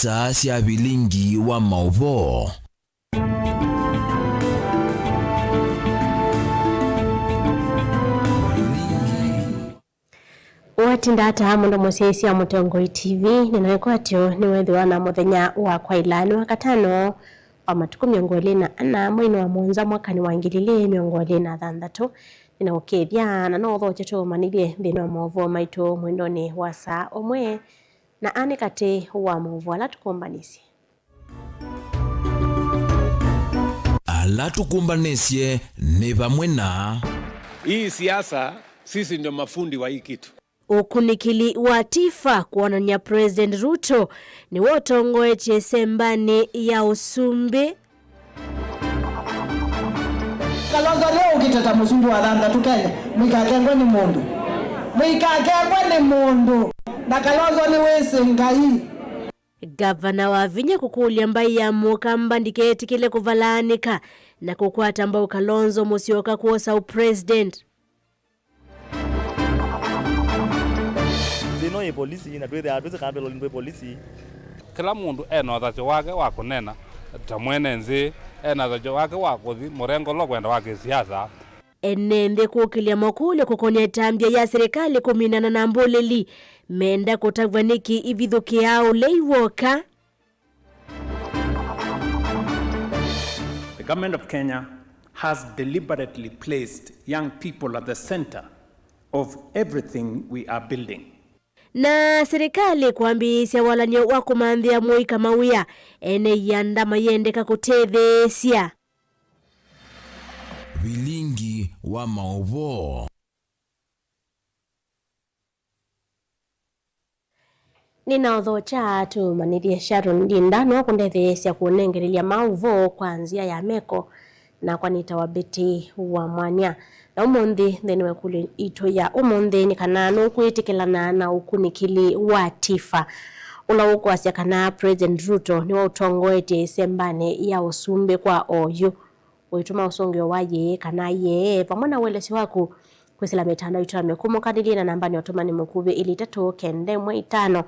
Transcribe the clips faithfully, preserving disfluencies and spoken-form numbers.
Star sya vilingi wa maũvoo. Watinda ata mũndũ mũsyaĩĩsya Mũtongoi T V, nĩnaĩkwatyo nĩwethĩwa na mũthenya wa kwaĩla nĩ wa katano wa matukũ mĩongo ĩlĩ na ana mweinĩ wa mũonza mwakanĩ wa ngili ilĩ mĩongo ĩlĩ na thanthatũ. Nĩnaũkethya na no ũthokye tũũmanyĩthye nthĩnĩ wa maũvoo maitũ mwendonĩ wa saa ũmwe, na anĩ katĩ wa maũvoo ala tũkũmbanĩsye. Ala tũkũmbanĩsye nĩ vamwe na. Hii siasa, sisi ndio mafundi wa hii kitu. Ũkunĩkĩli wa Tifa kwonany'a President Ruto nĩwe ũtongoetye ĩsembanĩ ya ũsumbĩ. Kalonzo nĩ ũkĩte ta mũsumbĩ wa thanthatũ Kenya, mũikakengwe nĩ mũndũ. Mũikakengwe nĩ mũndũ. Na Kalonzo nĩ wĩsĩ Ngai. Ngavana Wavinya kũkũlya mbaĩ ya Mũkamba ndiketĩkĩle kũvalaanĩka na kũkwata mbau Kalonzo Musyoka kwosa ũpresident. Nthĩ ĩno yĩ polisi, na twĩthĩawa twĩsĩ kana twĩ lolindũ ĩ polisi. Kĩla mũndũ e na ũthasyo wake wa kũneena ta mwene nthĩ, e na ũthasyo wake wa kũthi mũrengo ũla ũkwenda wa kĩsiasa. Ene nthĩ kũkĩlya makũlyo kũkonĩa ĩtambya ya silikalĩ kũminana na mbũlĩli, menda kũtavw'a nĩkĩ ivithũkĩaa ũlei w'oka. The government of Kenya has deliberately placed young people at the center of everything we are building. Na silikalĩ kwambĩĩsya walany'o wa kũmanthĩa mũika mawĩa, ene ianda mayendeka kũtetheesya. Vilingi wa maũvoo. Nĩnaũthokya tũũmanyĩthye Sharon Ndinda no kũndetheesya kũnengelelya maũvoo kwa nzĩa ya meko, nakwa nĩtawa Betty wa Mwanya. Na ũmũnthĩ nthĩnĩ wa ĩkũlyo itũ ya ũmũnthĩ nĩ kana nũkwĩtĩkĩlana na ũkunĩkĩli wa Tifa, ũla ũkwasya kana President Ruto nĩwe ũtongoetye ĩsembanĩ ya ũsumbĩ kwa oyu. Ũitũma ũsũngĩo wa yĩĩ kana yee vamwe na ũelesyo waku kwĩsĩla mĩtandao itũ ya mĩkũmũkanĩlye na nambanĩ ya ũtũmani mũkuvĩ ĩlĩ itatũ kenda ĩmwe itano.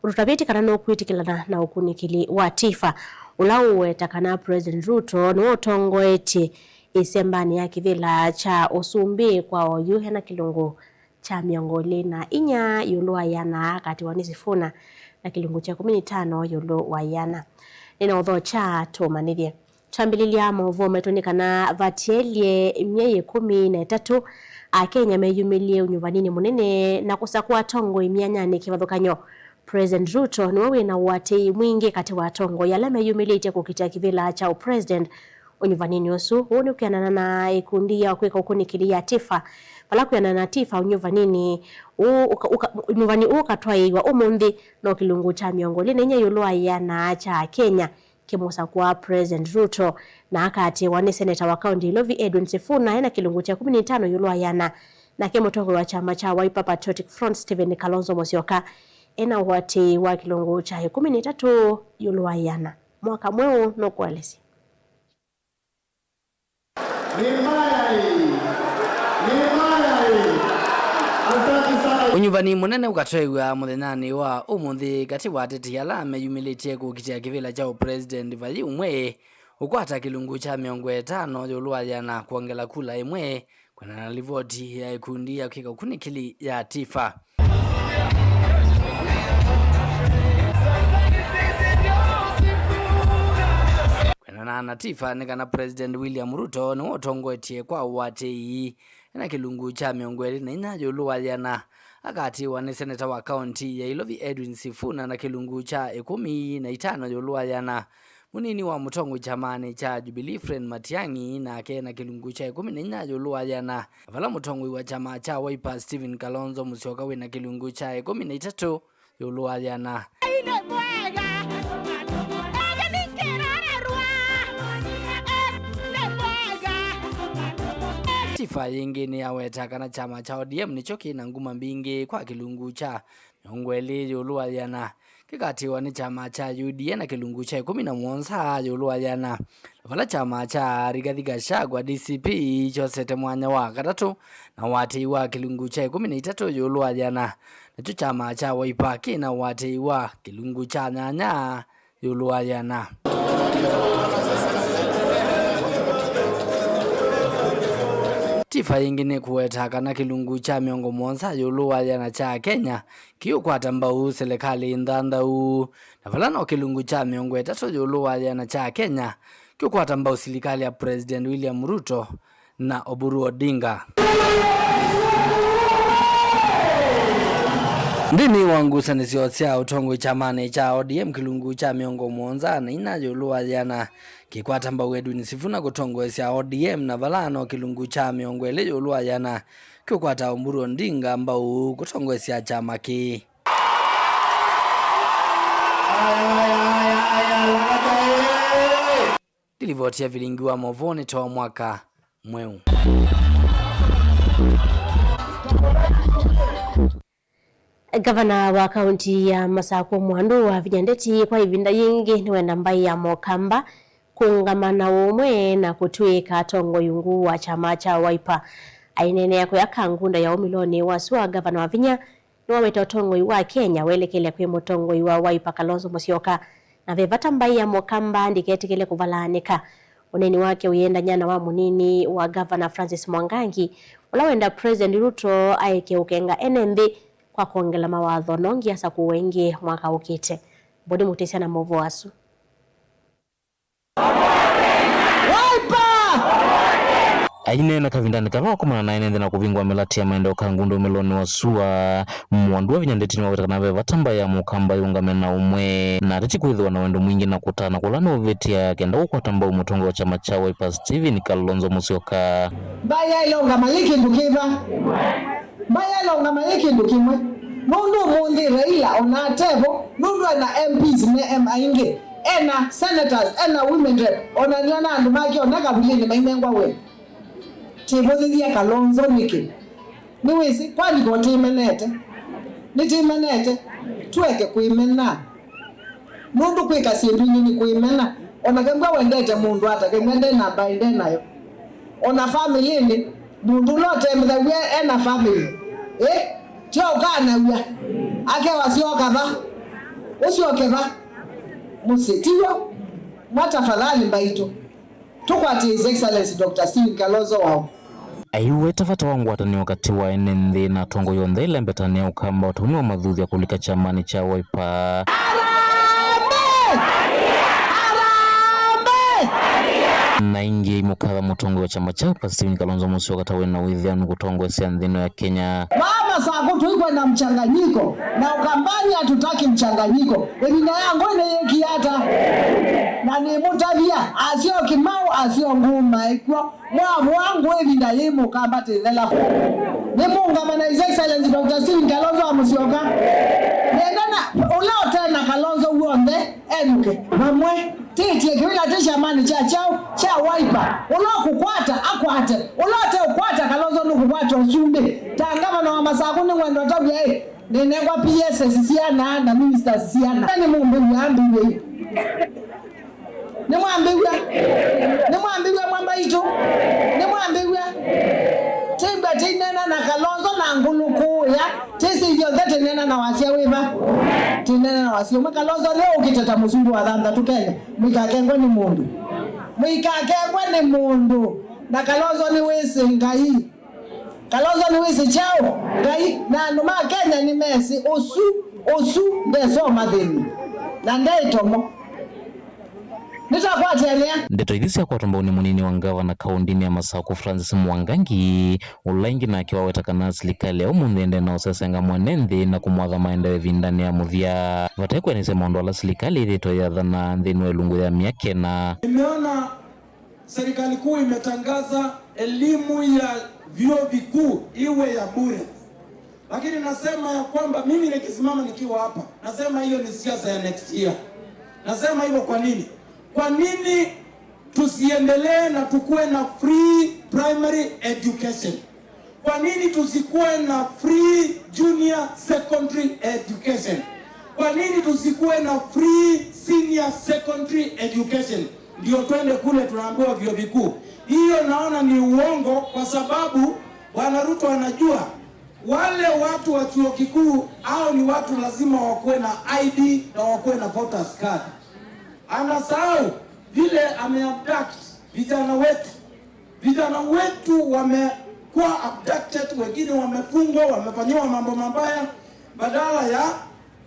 Ũtũtavĩtye kana nũkwĩtĩkĩlana na ũkunĩkĩli wa Tifa, ũla ũweta kana President Ruto nĩwe ũtongoetye ĩsembanĩ ya kĩvĩla kya ũsumbĩ kwa oyu ena kĩlungu kya mĩongo ĩlĩ na inya ĩũlũ wa ĩana akatiwa nĩ Sifuna na kĩlungu kya ĩkũmi na itano ĩũlũ wa ĩana. Nĩnaũthokya tũũmanyĩthye. Twambĩlĩlya maũvoo maitũ nĩ kana vatyaĩlye myei ĩkũmi na ĩtatũ, Akenya meyumĩlye ũnyuvaninĩ mũnene na kũsakũa atongoi myanyanĩ kĩvathũkany'o. President Ruto nĩwe wĩ na ũatĩĩi mwingĩ katĩ wa atongoi ala meyumĩlĩtye kũkitĩa kĩvĩla kya ũpresident ũnyuvaninĩ ũsu. Ũũ nĩ kwĩanana na ĩkundi ya kwĩka ũkunĩkĩli ya Tifa, vala kwĩanana na Tifa ũnyuvani ũũ ũka-, ũka-, ũnyuvani ũũ ũkatwaĩĩw'a ũmũnthĩ no kĩlungu kya mĩongo ĩlĩ na inya ĩũlũ wa ĩana kya Akenya kĩmũsakũa President Ruto, na akaatĩĩwa nĩ seneta wa kaunti ya Ilovi Edwin Sifuna ena kĩlungu kya ĩkũmi na itano ĩũlũ wa ĩana, nake mũtongoi wa kyama kya Wiper Patriotic Front Stephen Kalonzo Musyoka ena ũatĩĩi wa kĩlungu kya ĩkũmi na itatũ ĩũlũ wa ĩana. Mwaka mweũ nũkũelesya. Nĩ mbaya ĩ! Nĩ mbaya ĩ! Asante sana. Ũnyuvani mũnene ũkatwaĩw'a mũthenyanĩ wa ũmũnthĩ katĩ wa ateti ala meyumĩlĩtye kũkitĩa kĩvĩla kya ũpresident vai ũmwe ũkwata kĩlungu kya mĩongo ĩtano ĩũlũ wa ĩana kwongela kula ĩmwe, kwĩanana na livoti ya ĩkundi ya kwĩka ũkunĩkĩli ya Tifa. Kwĩanana na Tifa, nĩ kana President William Ruto nĩwe ũtongoetye kwa ũatĩĩi ena kĩlungu kya mĩongo ĩlĩ na inya ĩũlũ wa ĩana, akatĩĩwa nĩ seneta wa kaunti ya Ilovi Edwin Sifuna na kĩlungu kya ĩkũmi na itano ĩũlũ wa ĩana. Mũnini wa mũtongoi kyamanĩ kya Jubilee Fred Matiang'i nake ena kĩlungu kya ĩkũmi na inya ĩũlũ wa ĩana, vala mũtongoi wa kyama kya Wiper Stephen Kalonzo Musyoka wĩ na kĩlungu kya ĩkũmi na itatũ ĩũlũ wa ĩana. Ngai nĩ mwega. Ngai nĩ kĩrorerwa. Nĩ mwega. Tifa yĩngĩ nĩyaweta kana kyama kya O D M nĩkyo kĩ na nguma mbingĩ kwa kĩlungu kya mĩongo ĩlĩ ĩũlũ wa ĩana, kĩkatĩĩwa nĩ kyama kya U D A na kĩlungu kya ĩkũmi na mũonza ĩũlũ wa ĩana, vala kyama kya Rigathi Gachagua, D C P, kyosete mwanya wa katatũ na ũatĩĩi wa kĩlungu kya ĩkũmi na itatũ ĩũlũ wa ĩana, nakyo kyama kya Wiper kĩ na ũatĩĩi wa kĩlungu kya nyanya ĩũlũ wa yĩana. Tifa yĩngĩ nĩkũweta kana kĩlungu kya mĩongo mũonza ĩũlũ wa yĩana kya Akenya kĩũkwata mbau silikalĩ nthanthau, na vala no kĩlungu kya mĩongo ĩtatũ ĩũlũ wa yĩana kya Akenya kĩũkwata mbau silikalĩ ya President William Ruto na Oburu Odinga. Nthĩnĩ wa ngusanĩsyo sya ũtongoi kyamanĩ kya O D M, kĩlungu kya mĩongo mũonza na inya ĩũlũ wa yĩana kĩkwata mbau Edwin Sifuna kũtongoesya O D M, na vala no kĩlungu kya mĩongo ĩlĩ ĩũlũ wa yĩana kĩũkwata Oburu Odinga mbau kũtongoesya kyama kĩĩ. Aya, aya, aya, aya, Lavata ĩĩ! Ndilivoti ya vilingi wa movoo nĩ Too Mwaka Mweũ. Gavana wa kaunti ya Masakũ Mwandu Wavinya Ndeti kwa ĩvinda yĩngĩ nĩwenda mbaĩ ya Mokamba kũũngama na ũmwe na kũtw'ĩĩka atongoi ungu wa kyama kya Wiper. Aineenea kũya Kangundo ya ũmĩlonĩ wa sua, Gavana Wavinya nĩwaweta ũtongoi wa Kenya welekele kwĩ mũtongoi wa Wiper Kalonzo Musyoka, na ve vata mbaĩ ya Mokamba ndĩketĩkĩle kũvalaanĩka. Ũneeni wake ũyĩendany'a na wa mũnini wa Gavana Francis Mwangangi, ũla wenda President Ruto aeke ũkenga ene nthĩ kwa kwongela mawatho nongi asakũwe ĩngĩ mwaka ũkĩte. Boni Mũtĩsya na maũvoo asu. Aineena kavindanĩ kala wakomana na ene nthĩ na kũvingũa mĩlatĩ ya maendeeo Kangundo ũmĩlonĩ wa sua, Mwandu Wavinya Ndeti nĩwaweta kana ve vata mbaĩ ya Mokamba yũngame na ũmwe, na ateti kwĩthĩwa na wendo mwingĩ na kũtana kũla nũvĩtĩa kenda kũkwata mbau mũtongoi wa kyama kya Wiper Stephen Kalonzo Musyoka. Mbaĩ yaĩle ũngama yĩ kĩndũ kĩva? Mbaĩ yaĩle ũngama yĩ kĩndũ kĩmwe. Nũndũ ũmũnthĩ Raila ona atevo, nũndũ ena M Ps me em aingĩ, ena senators, ena women rep, ona nĩona andũ make ona kavilinĩ mainengwa wĩa. Tĩvũthĩthya Kalonzo nĩkĩ? Nĩwĩsĩ, kwani ko tĩmenete? Nĩtĩmenete? Tũeke kwĩmena. Nũndũ kwĩka syĩndũ ingĩ nĩ kwĩmena. O na kembwa wendete mũndũ ata, kembwa nde na mbaĩ nde nayo. O na famĩlĩnĩ, mũndũ ũla ũtembethaw'a e na famĩlĩ, ĩ, tyo ũkanaw'a, akewa syoka va, ũsyoke va mũsyĩ, tiw'o? Mwa tafadhali mbaitũ, tũkwatĩe His Excellency Doctor Stephen Kalonzo wao. Aiweta vata wa ngwatanĩo katĩ wa ene nthĩ na atongoi onthe ĩla mbetanĩ ya Ũkamba ũtaũni wa mathuthya kũlika kyamanĩ kya Wiper. Harambee! Harambee! Na ĩngĩ aimũkatha mũtongoi wa kyama kya Wiper Stephen Kalonzo Musyoka ta wĩ na wĩthĩanu kũtongoesya nthĩ ĩno ya Kenya. Mama Saku, tuikwenda mchanganyiko na Ukambani hatutaki mchanganyiko. Ĩvinda ya ngũĩ nĩyĩkie ata? Na nĩmũtavya, asyo Kimau, asyo nguma ĩkw'o. Mwavũa ngũĩ ĩvinda yĩĩ Mũkamba tĩthela. Nĩmũũngama na His Excellency Doctor Stephen Kalonzo wa Musyoka. Nenda na ũla ũte na Kalonzo w'onthe enũke. Vamwe, tĩtie kĩvĩla tĩ kyamanĩ kya kyaũ kya Wiper. Ũla ũkũkwata, akwate. Ũla ũte ũkwata Kalonzo nũkũkwata ũsumbĩ. Ta ngavana wa Masakũ nĩngwenda ũtavya ĩ, nĩnengwa P Ss siana na ministers siana. Nĩmũmbĩw'a ambĩw'e. Nĩmwambĩw'a? Nĩmwambĩw'a mwa mbaitũ? Nĩmwambĩw'a? Tĩmbwa tĩinena na Kalonzo na ngũlũkũya, tĩsĩ ithyonthe tĩnena na wasya wĩva? Tĩnena na wasya ũmwe. Kalonzo leo ũkĩte ta mũsumbĩ wa thanthatũ Kenya, mũikakengwe nĩ mũndũ. Mũikakengwe nĩ mũndũ. Na Kalonzo nĩwĩsĩ Ngai. Kalonzo nĩwĩsĩ kyaũ? Ngai. Na andũ ma Kenya nĩmesĩ ũsu, ũsu ndesoma thĩnĩ. Na nde ĩtomo. Nĩtakwatĩanĩa. Ndeto ithi syakwatwa mbau nĩ mũnini wa ngavana kaũndinĩ ya Masakũ Francis Mwangangi, ũla ĩngĩ nake waweta kana silikalĩ ya ũmũnthĩ ĩendee na ũsesenga mwene nthĩ na kũmwatha maendeeo ĩvindanĩ ya mũthya, vate kwĩanĩsya maũndũ ala silikalĩ ĩthĩĩtwe ĩyathanaa nthĩnĩ wa ĩlungu ya myaka ĩna. Nimeona serikali kuu imetangaza elimu ya vyuo vikuu iwe ya bure. Lakini nasema ya kwamba mimi nikisimama nikiwa hapa, nasema hiyo ni siasa ya next year. Nasema hivyo kwa nini? Kwa nini tusiendelee na tukue na free primary education? Kwa nini tusikuwe na free junior secondary education? Kwa nini tusikuwe na free senior secondary education? Ndio twende kule tunaambiwa vyuo vikuu. Hiyo naona ni uongo, kwa sababu Bwana Ruto anajua wale watu wa chuo kikuu, hao ni watu lazima wakuwe na I D na wakuwe na voters card. Anasahau vile ameabduct vijana wetu. Vijana wetu wamekuwa abducted, wengine wamefungwa, wamefanyiwa mambo mabaya, badala ya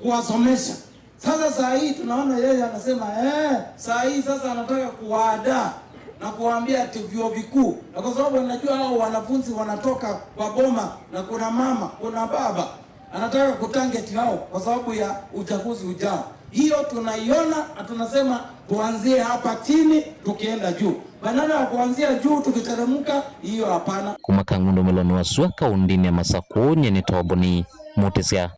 kuwasomesha. Sasa saa hii tunaona yeye anasema, eh, saa hii sasa anataka kuwaadaa na kuwaambia ati vyuo vikuu, na kwa sababu anajua hao wanafunzi wanatoka kwa boma, na kuna mama, kuna baba, anataka kutarget hao kwa sababu ya uchaguzi ujao. Hiyo tunaiona na tunasema tuanzie hapa chini tukienda juu, badala ya kuanzia juu tukiteremka, hiyo hapana. Kuma Kangundo, Meloni wa Sua, kaundini ya Masakũ, nyie nĩ Toboni Mũtĩsya.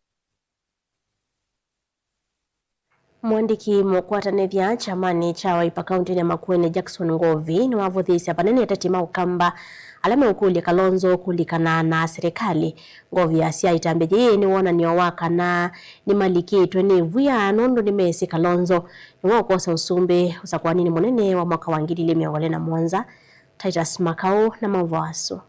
Mũandĩki mũkwatanĩthya kyamanĩ kya Wiper kaũntĩnĩ ya Makueni, Jackson Ngovi, nĩwavũthĩĩsya vanene ateti ma Ũkamba ala meũkũlya Kalonzo kũlikana na silikalĩ. Ngovi asya ĩtambya yĩĩ nĩ wonany'o wa kana nĩmalikĩtwe nĩ ĩvw'ĩa nũndũ nĩmesĩ Kalonzo nĩwe ũkwosa ũsumbĩ ũsakũaninĩ mũnene wa mwaka wa ngili ilĩ mĩongo ĩlĩ na mũonza. Titus Makau na maũvoo asu.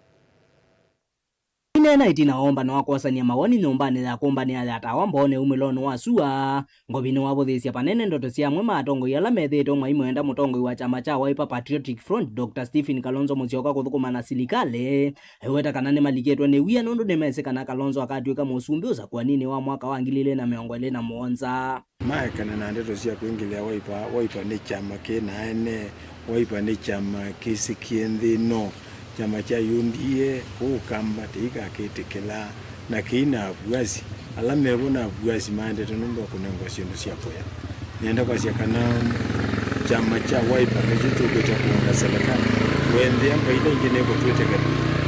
Aineena ĩtina wa ũmbano wa kwosany'a mawoni nyũmbanĩ ya kũmbanĩa ya Tawa Mbooni umĩlonĩ wa sua, Ngovi nĩwavũthĩĩsye vanene ndeto sya amwe ma atongoi ala methĩĩtwe maimwenda mũtongoi wa kyama kya Wiper Patriotic Front, Doctor Stephen Kalonzo Musyoka kũthũkũma na silikalĩ, aiweta kana nĩmalikĩtwe nĩ wia nũndũ nĩmesĩ kana Kalonzo akatw'ĩka mũsumbĩ ũsakũaninĩ wa mwaka wa ngili ilĩ na mĩongo ĩlĩ na mũonza. Maekana na ndeto sya kwĩngĩlĩa Wiper. Wiper nĩ kyama kĩ na ene. Wiper nĩ kyama kĩsĩkĩe nthĩ ĩno. Kyama kya U D A kũu Ũkamba tĩikakĩtĩkĩla, na kĩi na avuasi. Ala mevo na avuasi maendete nũndũ wa kũnengwa syĩndũ sya kũya. Nĩenda kwasya kana kyama kya Wiper nĩkyo kĩũkĩte kũũnga selekalĩ. Wendea mbaila ingĩ nĩkũtwĩtĩkĩla,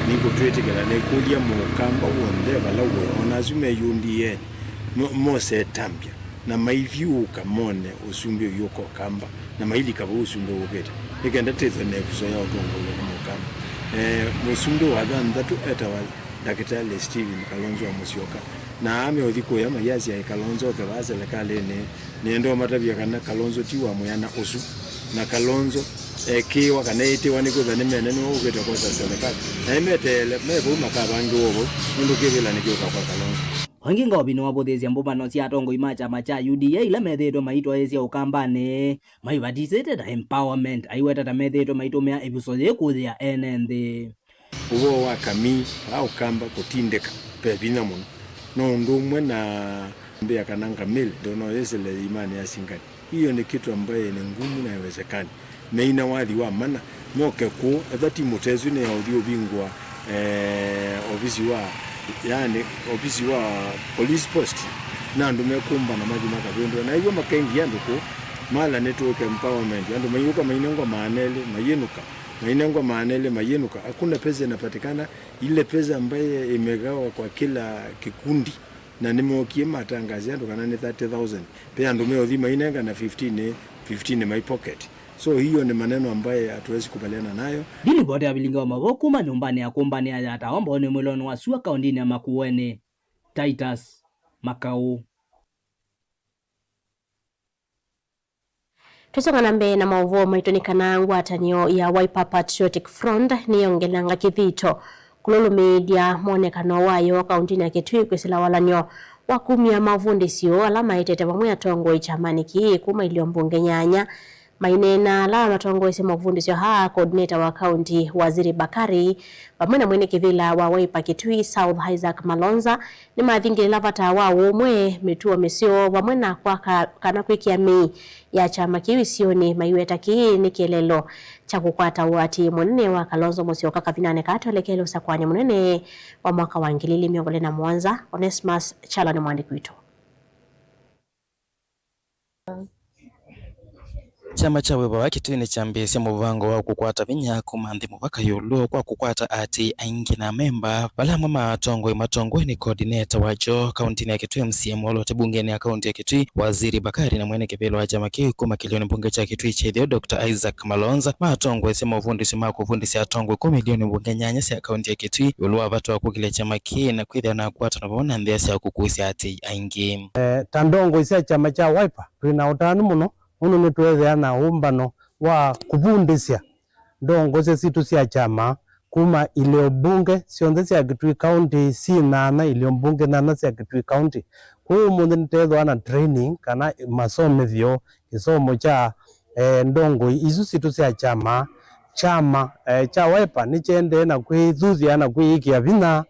nĩkũtwĩtĩkĩla. Nĩkũlya Mũkamba w'onthe vala ũĩ, o na asu me U D A, mo- mose ĩtambya. Na maithyũũka mone ũsumbĩ ũyũka Ũkamba, na mailika vau ũsumbĩ wũkĩte, nĩ kenda twĩthwe na ĩvuso ya ũtongoew'a nĩ Mũkamba. Eh, mũsumbĩ wa thanthatũ etawa Ndakĩtalĩ Stephen Kalonzo wa Musyoka, na aa meũthi kũya mayasya ĩ Kalonzo oke vaa selekalĩnĩ, nĩenda ũmatavya kana Kalonzo ti wa mũyana ũsu, na Kalonzo ekĩĩwa kana ĩtĩwa nĩkwĩthwa nĩ mene nĩwe ũkĩte kwosa selekalĩ, na nĩmeteele me vau makavangĩwa o vau, nũndũ kĩvĩla nĩkĩũka kwa Kalonzo. O ĩngĩ, Ngovi nĩwavũthĩĩsye mbũmbano sya atongoi ma kyama kya U D A ila methĩĩtwe maitwaĩĩsya Ũkambanĩ, maivatisĩte ta empowerment, aiweta ta methĩĩtwe maitũmĩa ĩvuso yĩĩ kũyĩa ene nthĩ. Ũvoo wa kamii, vaa Ũkamba kũtindĩka ve vinya mũno. No ũndũ ũmwe na mbĩa kana ngamĩlĩ, ndono yĩsĩle ĩimanĩ ya Singani. Hiyo ni kitu ambaye ni ngumu na haiwezekani. Meina wathi wa mana, moke kũũ, etha ti mũtesũ nĩ ya ũthi ũvingũa, eh, ovisi wa, yani, ovisi wa police post, na andũ mekũmbana mathi makavĩndũa. Na ĩw'o makengia andũ kũũ, mala nĩtũĩke empowerment. Andũ maiũka mainengwa maana elĩ, mayĩnũka. Mainengwa maana elĩ, mayĩnũka. Hakuna pesa inapatikana. Ile pesa ambaye imegawa kwa kila kikundi, na nĩmookie matangaze andũ kana nĩ thirty thousand. Ve andũ meũthi mainengana fifteen, fifteen my pocket. So hiyo ni maneno ambaye hatuwezi kubaliana nayo. Nĩ livoti ya Vilingi wa Mavoo kuma nyũmbanĩ ya kũmbanĩa ya Tawa Mbooni mwĩlonĩ wa sua kaũndinĩ ya Makueni, Titus Makau. Tũsonga na mbee na maũvoo maitũ nĩ kana ngwatanĩo ya Wiper Patriotic Front nĩyongelanga kĩthito kũlũlũmĩĩlya mwonekano wayo kaũntĩnĩ ya Kitui kwĩsĩla walany'o wa kumya mavundĩsyo ala maetete vamwe atongoi kyamanĩ kĩĩ kuma ilio mbunge nyanya. Maineena ala matongoesye mavundĩsyo aa, coordinator wa kaunti Waziri Bakari vamwe na mwene kĩvĩla wa Wiper Kitui South Isaac Malonza nĩmathingĩlĩla vata wa ũũmwe, mĩtuo mĩseo vamwe na kwaka kana kwĩkĩa mĩĩ ya kyama kĩu isionĩ, maiweta kĩĩ nĩ kĩeleelo kya kũkwata ũatĩĩi mũnene wa Kalonzo Musyoka kavindanĩ kaa twelekele ũsakũani mũnene wa mwaka wa ngili ilĩ mĩongo ĩlĩ na mũonza. Onesmus Kyalo nĩ mwandĩki witũ. Kyama kya Wiper wa Kitui nĩkyambĩĩsye mũvango wa kũkwata vinya kuma nthĩ mũvaka ĩũlũ kwa kũkwata aatĩĩi aingĩ na amemba, vala amwe ma atongoi matongoe nĩ coordinator wakyo kauntinĩ ya Kitui, M C A mwoloote mbungenĩ ya kaunti ya Kitui, Waziri Bakari, na mwene kĩvĩla wa kyama kĩu kuma kĩlĩonĩ mbunge kya Kitui kya ĩtheo, Doctor Isaac Malonza, matongoesye mavundĩsyo ma kũvundĩsya atongoi kuma ĩlĩonĩ mbunge nyanya sya kaunti ya Kitui ĩũlũ wa vata wa kũkĩlya kyama kĩĩ na kwĩthĩwa na ngwatano vamwe na nthĩa sya kũkusya aatĩĩi aingĩ. Eh, ta ndongoi sya kyama kya Wiper, twĩ na ũtanu mũno nũndũ nĩtweethĩa na ũmbano wa kũvundĩsya ndongosya sitũ sya kyama kuma ilio mbunge syonthe sya Kitui County, syĩ nyaanya ilio mbunge nyaanya sya Kitui County. Kwoou ũmũnthĩ nĩteethĩwa na training kana masomethyo, kĩsomo kya eh, ndongoi isu sitũ sya kyama, kyama, eh, kya Wiper nĩkyendee na kwĩthuthya na kwĩĩkĩa vinya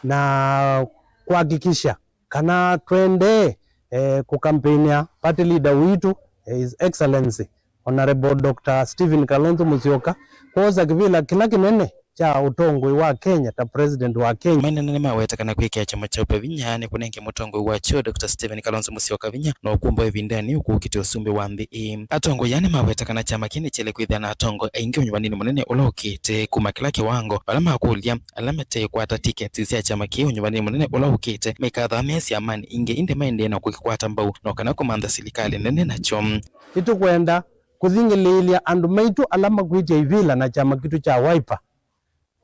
na kuhakikisha kana twendee, eh, kũkampeinĩa party leader witũ, eh, His Excellency Honorable Doctor Stephen Kalonzo Musyoka, kwosa kĩvĩla kĩla kĩnene kya ũtongoi wa Kenya ta president wa Kenya. Mainene nĩmaweta kana kwĩkĩa kyama kya Wiper vinya nĩ kũnenge mũtongoi wakyo Doctor Stephen Kalonzo Musyoka vinya na ũkumbo ĩvindanĩ ũkũkĩte ũsumbĩ wa nthĩ ĩĩ. Atongoi aa nĩmaweta kana kyama kĩĩ nĩkyaĩle kwĩthĩa na atongoi aingĩ ũnyuvanĩnĩ mũnene ũla ũkĩte kuma kĩla kĩwango, vala makũlya ala mate kwata tiketi sya kyama kĩĩ ũnyuvanĩnĩ mũnene ũla ũkĩte mekathaa me syamanĩ ingĩ, ĩndĩ maendee na kũkĩkwata mbau no kana kũmantha silikalĩ nene nakyo. Nĩtũkwenda kũthingĩlĩĩlya andũ maitũ ala makwĩtya ivĩla na kyama kitũ kya Wiper,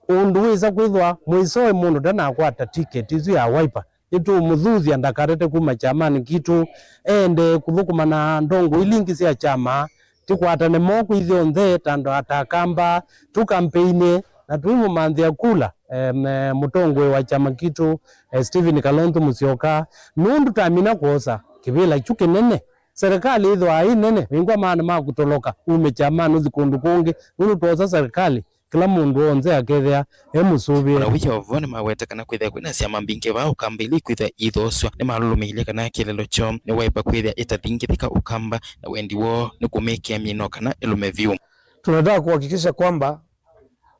ũndũ wĩsa kwĩthwa mũisoe mũndũ ndanakwata tiketi ĩsu ya Wiper, nĩtũũmũthuthya ndakatate kuma kyamanĩ kitũ, ende kũthũkũma na ndongoi ila ingĩ sya kyama, tũkwatane moko ithyonthe ta andũ ta Akamba, tũkampeinĩ na tũimũmanthĩa kula, em, eh, mũtongoi wa kyama kitũ, eh, Stephen Kalonzo Musyoka, nũndũ twamina kwosa kĩvĩla kyu kĩnene. Serikali ĩthĩwa ĩ nene, wĩngwa maana ma kũtoloka, ume kyamanĩ ũthi kũndũ kũngĩ, nũndũ twosa serikali, kĩla mũndũ w'onthe akethĩa e mũsũvĩe. Ona wĩ o vo, nĩmaweta kana kwĩthĩa kwĩna syama mbingĩ vaa Ũkamba ila ikwĩthĩa iithoosw'a, nĩmalũlũmĩilye kana kĩeleelo kyoo nĩ Wiper kwĩthĩa ĩtathingĩthĩka Ũkamba, na wendi woo nĩ kũmĩkĩa myĩĩ no kana ĩlũme vyũ. Tunataka kuhakikisha kwamba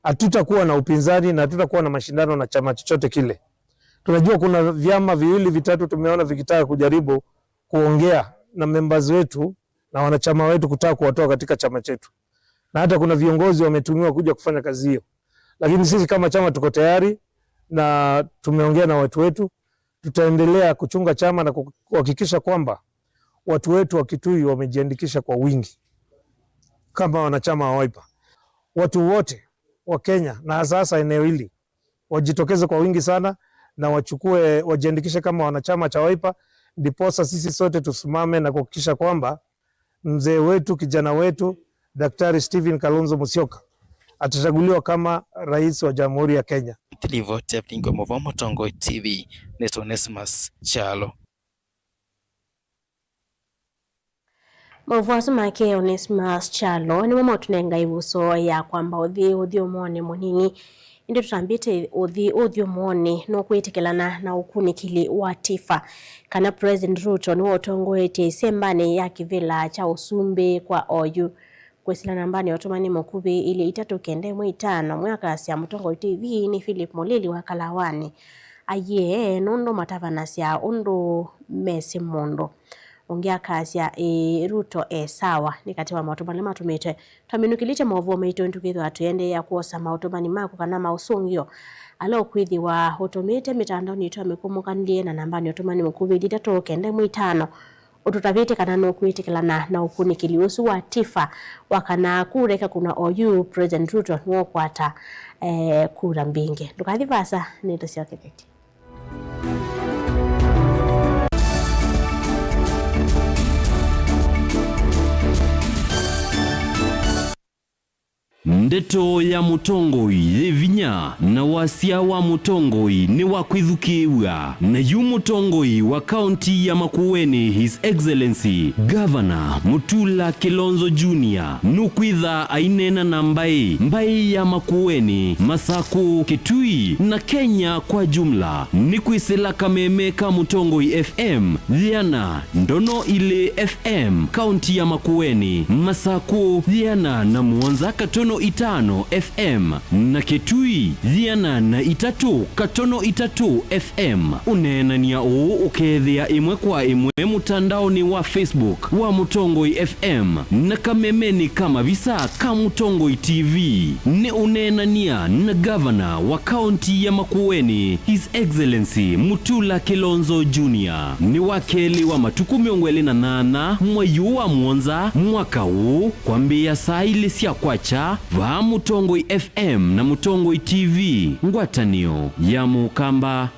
hatutakuwa na upinzani na hatutakuwa na mashindano na chama chochote kile. Tunajua kuna vyama viwili vitatu tumeona vikitaka kujaribu kuongea na members wetu na wanachama wetu kutaka kuwatoa katika chama chetu, na hata kuna viongozi wametumiwa kuja kufanya kazi hiyo, lakini sisi kama chama tuko tayari na tumeongea na watu wetu. Tutaendelea kuchunga chama na kuhakikisha kwamba watu wetu wa Kitui wamejiandikisha kwa wingi kama wanachama wa Wiper. Watu wote wa Kenya na hasa hasa eneo hili wajitokeze kwa wingi sana na wachukue, wajiandikishe kama wanachama cha Wiper, ndiposa sisi sote tusimame na kuhakikisha kwamba mzee wetu, kijana wetu, Daktari Stephen Kalonzo Musyoka atachaguliwa kama rais wa Jamhuri ya Kenya. Livoti ya Vingo Mũvoo, Mũtongoi T V, nĩ Onesmus Kyalo. Maũvoo asu make Onesmus Kyalo nĩmo maũtũnenga ĩvuso ya kwamba ũthi ũthyũmũonĩ mũnini. Ĩndĩ tũtambĩte ũthi ũthyũmũonĩ nũkwĩtĩkĩlana na ũkunĩkĩli wa Tifa, kana President Ruto nĩwe ũtongoetye ĩsembanĩ ya kĩvĩla kya ũsumbĩ kwa oyu. Kwĩsĩla nambanĩ ya ũtũmani mũkuvĩ ilĩ itatũ kenda ĩmwe itano, mwakasya Mũtongoi T V nĩ Philip Mũlili wa Kalawanĩ. Aiee, nũndũ matavanasya ũndũ mesĩ mũndũ. Ũngĩ akasya, ĩĩ, Ruto e sawa, nĩ katĩ wa maũndũ ala matũmĩte twaminũkĩlĩtye maũvoo maitũ, nĩtũkĩthĩwa tũiendeea kwosa maũtũmani maku kana maũsũngĩo ala ũkwĩthĩwa ũtũmĩte mĩtandaonĩ itũ ya mĩkũmũkanĩlye na nambanĩ ya ũtũmani mũkuvĩ ilĩ itatũ kenda ĩmwe itano. Ũtũtavĩte kana nũkwĩtĩkĩlana na ũkunĩkĩli ũsu wa Tifa wa kana kura ikakunwa oyu President Ruto nĩwe ũkwata, eh, kura mbingĩ. Ndũkathi vaasa, nĩtũsyokethĩtye. Ndeto ya mũtongoi yĩ vinya, na wasya wa mũtongoi nĩ wa kwĩthukĩĩw'a. Na yu mũtongoi wa kaunti ya Makueni, His Excellency Governor Mutula Kilonzo Junior, nũkwĩtha aineena na mbaĩ, mbaĩ ya Makueni, Masakũ, Kitui na Kenya kwa jumla, nĩ kwĩsĩla kameme ka Mũtongoi F M yĩana ndono ilĩ F M, kaunti ya Makueni, Masakũ yĩana na mũonza katono itano F M, na Kitui yĩana na itatũ katono itatũ F M. Ũneenany'a ũũ ũkeethĩa ĩmwe kwa ĩmwe mũtandaonĩ wa Facebook wa Mũtongoi F M na kamemenĩ ka mavisa ka Mũtongoi T V. Nĩ ũneenany'a na ngavana wa kaunti ya Makueni, His Excellency Mutula Kilonzo Junior. Nĩ wa kelĩ wa matukũ mĩongo ĩlĩ na nyanya mwei ũũ wa mũonza mwaka ũũ, kwambĩĩa saa ilĩ sya kwakya, vaa Mũtongoi F M na Mũtongoi T V, ngwatanĩo ya Mũkamba.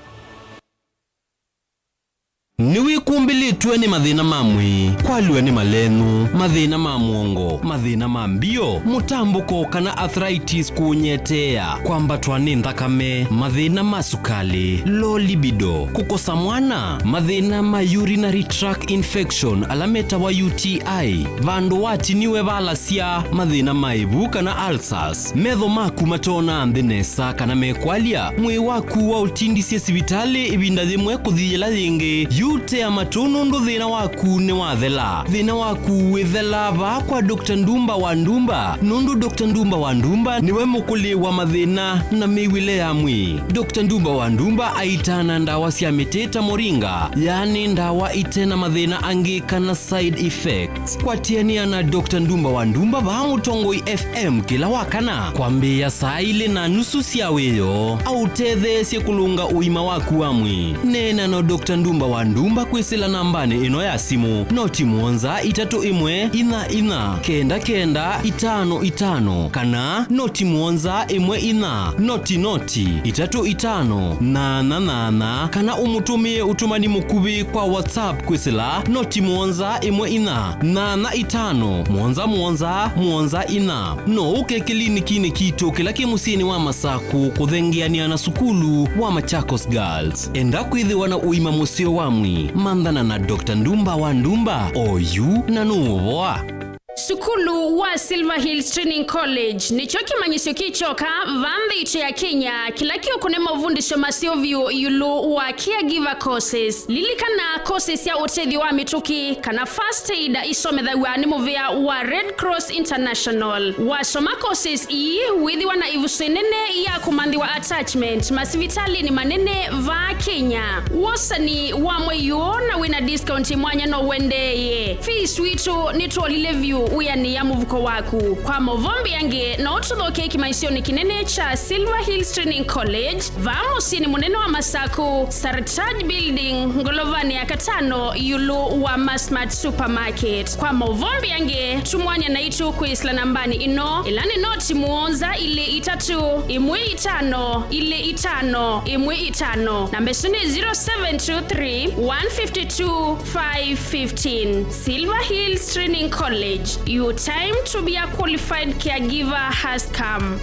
Nĩwĩkumbĩlĩtw'e nĩ mathĩna ma mwĩĩ, kwalw'a nĩ malenũ, mathĩna ma mũongo, mathĩna ma mbio, mũtambũko kana arthritis kũũnyeteea, kwambatwa nĩ nthakame, mathĩna ma sukalĩ, low libido, kũkosa mwana, mathĩna ma urinary tract infection ala metawa U T I, vandũ watiniwe valasya, mathĩna ma ĩvu kana ulcers, metho maku matoonaa nthĩ nesa kana mekwalya, mwĩĩ waku waũtindisye sivitalĩ ĩvinda yĩmwe kũthi yĩla yĩngĩ, yu tea matũ nũndũ thĩna waku nĩwathela. Thĩna waku wĩthela vaa kwa Doctor Ndumba wa Ndumba, nũndũ Doctor Ndumba wa Ndumba nĩwe mũkũlĩ wa mathĩna na mĩw'ĩle ya mwĩĩ. Doctor Ndumba wa Ndumba aitaa na ndawa sya mĩtĩ ta moringa, yaani ndawa ite na mathĩna angĩ kana side effects. Kwatĩanĩa na Doctor Ndumba wa Ndumba vaa Mũtongoi F M kĩla wa kana kwambĩĩa saa ilĩ na nusu sya wĩoo, aũtetheesye kũlũnga ũima waku wa mwĩĩ. Neena na Doctor Ndumba wa Ndumba kwĩsĩla nambanĩ ĩno ya simũ, noti mũonza itatũ ĩmwe inya inya kenda kenda itano itano, kana noti mũonza ĩmwe inya noti noti itatũ itano nyanya nyanya, kana ũmũtũmĩe ũtũmani mũkuvĩ kwa WhatsApp kwĩsĩla noti mũonza ĩmwe inya nyanya itano mũonza mũonza mũonza inya. No ũke kĩlinikinĩ kitũ kĩla kĩ mũsyĩnĩ wa Masakũ kũthengeanĩa na sukulu wa Machakos Girls. Enda kwĩthĩwa na ũima mũseo wa mwĩĩ, manthana na Doctor Ndumba wa Ndumba, oyu na nũũvoa. Sukulu wa Silver Hills Training College nĩkyo kĩmanyĩsyo kĩ kyoka va nthĩ itũ ya Kenya kĩla kĩũkũne mavundĩsyo maseo vyũ ĩũlũ wa caregiver courses. Lilikana, courses sya ũtethyo wa mĩtũkĩ kana first aid isomethaw'a nĩ mũvĩa wa Red Cross International. Wasoma courses ii, wĩthĩwa na ĩvuso ĩnene ya kũmanthĩwa attachment masivitalĩnĩ manene vaa Kenya. Wosani wa mwei ũũ na wĩna discount mwanya no ũendeeye. Fees witũ nĩtwolile vyũ wĩanĩĩa mũvuko waku. Kwa maũvoo mbeange, no ũtũthokee kĩmanyĩsyonĩ kĩnene kya Silver Hills Training College, vaa mũsyĩnĩ mũnene wa Masakũ, Sartaj Building, ngolovanĩ ya katano, ĩũlũ wa Masmart Supermarket. Kwa maũvoo mbeange, tumwany'a naitũ kwĩsĩla nambanĩ ĩno, ĩla nĩ noti mũonza ilĩ itatũ ĩmwe itano ilĩ itano ĩmwe itano. Namba ĩsu nĩ zero seven two three, one fifty two, five fifteen. Silver Hills Training College, your time to be a qualified caregiver has come.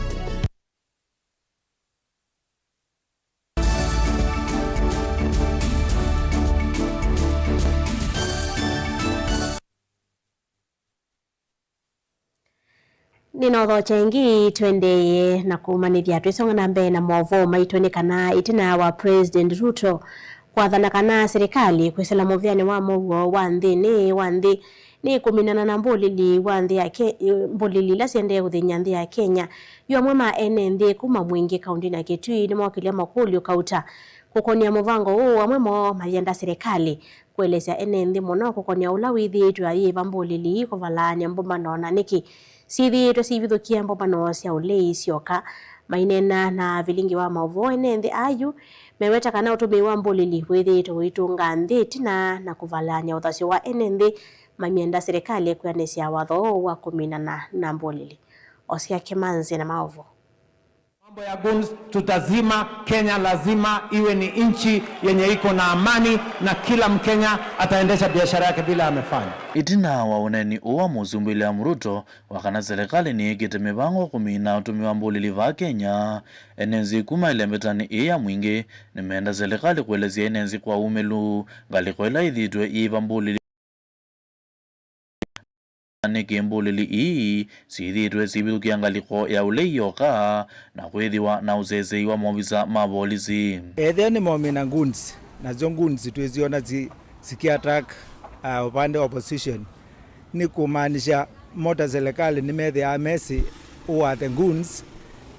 Nĩnothokya ĩngĩ, tũendeeye na kũmanĩthya twĩsonga na mbee na maũvoo maitũ nĩ kana ĩtina wa President Ruto kwathana kana serikali kwĩsĩla mũvĩanĩ wa mũuo wa nthĩnĩ wa nthĩ nĩ kũminana na mbũlĩli wa nthĩ ya Ke-, mbũlĩli ila siendee kũthĩny'a nthĩ ya Kenya, yu amwe ma ene nthĩ kuma Mwingĩ kaũntĩnĩ ya Kitui nĩmokĩlya makũlyo kauta kũkonĩa mũvango ũũ, amwe moo mayenda serikali kũelesya ene nthĩ mũno kũkonĩa ũla wĩthĩĩtwe ayĩva mbũlĩli ii kũvalaany'a mbũmbano na nĩkĩ syĩthĩĩtwe sivithũkĩa mbũmbano sya ũlei syoka. Maineena na vilingi wa maũvoo, ene nthĩ aa yu meweta kana ũtũmĩi wa mbũlĩli wĩthĩĩtwe ũitũnga nthĩ ĩtina na kũvalaany'a ũthasyo wa ene nthĩ mamyenda serikali kwĩanĩsya watho ũũ wa kũminana na mbũlĩli. Oscar Kimanzi na maũvoo. Mambo ya goons tutazima. Kenya lazima iwe ni nchi yenye iko na amani na kila Mkenya ataendesha biashara yake vile amefanya. Ĩtina wa ũneeni ũũ wa Mũsumbĩ William Ruto wa kana serikali nĩyĩkĩte mĩvango kũmina ũtũmĩi wa mbũlĩli vaa Kenya, ene nzĩ kuma ĩlembetanĩ ĩĩ ya Mwingĩ nĩmeenda serikali kũelesya ene nzĩ kwa ũmĩlu ngalĩko ĩla ĩthĩĩtwe ĩiva mbũlĩli. Nĩkĩ mbũlĩli ii syĩthĩĩtwe sivithũkĩa ngalĩko ya ũlei yoka na kwĩthĩwa na ũsesei wa maovisa ma volisi? Ethĩa nĩ momina goons, nasyo goons twĩsyona si-, sikiattack, uh, upande wa opposition, nĩ kũmaanisha mota serikali nĩmethĩaa mesĩ who are the goons,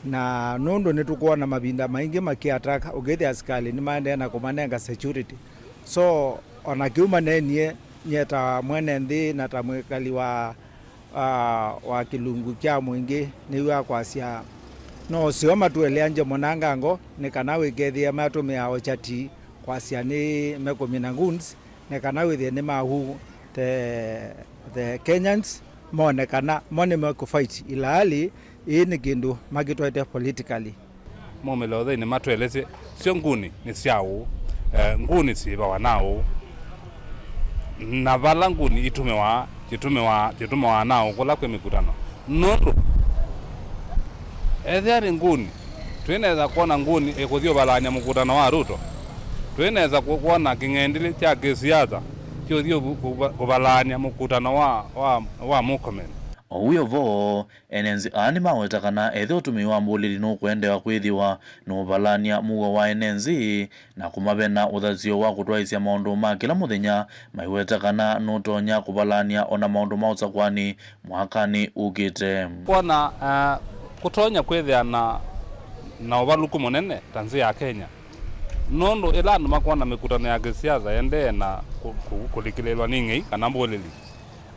na nũndũ nĩtũkwona mavinda maingĩ makiattack, ũkĩthĩa asikalĩ nĩmaendee na kũmanenga security. So, ona kĩu maneenie, nyie ta mwene nthĩ na ta mwĩkali wa, ah, wa kĩlungu kya Mwingĩ, nĩw'a kwasya no ũseo matũeleangye mũnangango, nĩ kana wĩkethĩe matũmĩaa ũkyati kwasya nĩ mekũmina goons, nĩ kana wĩthĩe nĩ mahu the, the Kenyans mone kana mo nĩmekũfight ĩlaalĩ ĩĩ nĩ kĩndũ makĩtwaĩte politically. Maumĩle ũtheinĩ matũelesye syo nguni nĩ sya ũũ, eh, nguni syĩvawa na ũũ. Na vala nguni itũmĩwa, yĩtũmĩwa, yĩtũmĩwa naaũ kũla kwĩ mĩkutano? Nũndũ ethĩa nĩ nguni, twĩnesa kwona nguni ĩkũthi ũvalany'a mũkutano wa Ruto. Twĩnesa kwona kĩng'endilĩ kya kĩsiasa kĩũthi kũva-, kũvalany'a mũkutano wa, wa, wa Murkomen. O wĩ o vo, ene nzĩ aa nĩmaweta kana ethĩwa ũtũmĩi wa mbũlĩli nũkũendeea kwĩthĩwa nũũvalany'a mũuo wa ene nzĩ, na kũmavena ũthasyo wa kũtwaĩsya maũndũ ma kĩla mũthenya, maiweta kana nũtonya kũvalany'a ona maũndũ ma ũsakũani mwakanĩ ũkĩte. Kwona, eh, kũtonya kwĩthĩa na, na ũvalũku mũnene ta nzĩ ya Kenya, nũndũ ĩla andũ makwona mĩkutano ya kĩsiasa ĩendee na kũ-, kũ-, kũlikĩlĩĩlwa nĩ ing'ei kana mbũlĩli,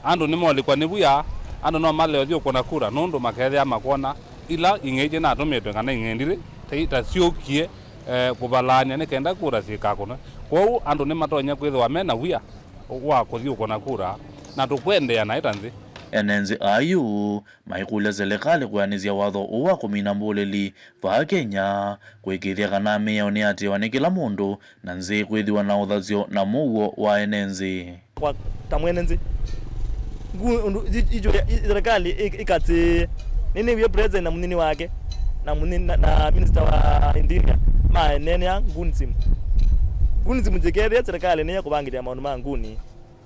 andũ nĩmolĩkwa nĩ via, andũ no malea ũthi ũkũna kura, nũndũ makethĩa makwona ila ing'ei syĩnatũmĩtwe kana ing'endilĩ ta, ta syũkie, eh, kũvalany'a nĩ kenda kura syĩkakũnwe. Kwoou andũ nĩmatonya kwĩthĩwa me na wia wa kũthi ũkũna kura, na tũkwendeea naĩ ta nthĩ. Ene nzĩ aa yu maikũlya selekalĩ kwĩanĩsya watho ũũ wa kũmina mbũlĩli vaa Kenya, kũĩkĩĩthya kana mĩao nĩyatĩĩwa nĩ kĩla mũndũ, na nzĩ kwĩthĩwa na ũthasyo na mũuo wa ene nzĩ. Kwa ta mwene nzĩ, ngu-, ũndũ i-, ijo ya, i-, serikali ĩ-, ĩkatĩ, nĩnĩwie president na mũnini wake, na mũnini, na, na minister wa interior, maneenea gunism. Gunism njĩkethĩa serikali nĩya kũvangĩthya maũndũ ma nguni.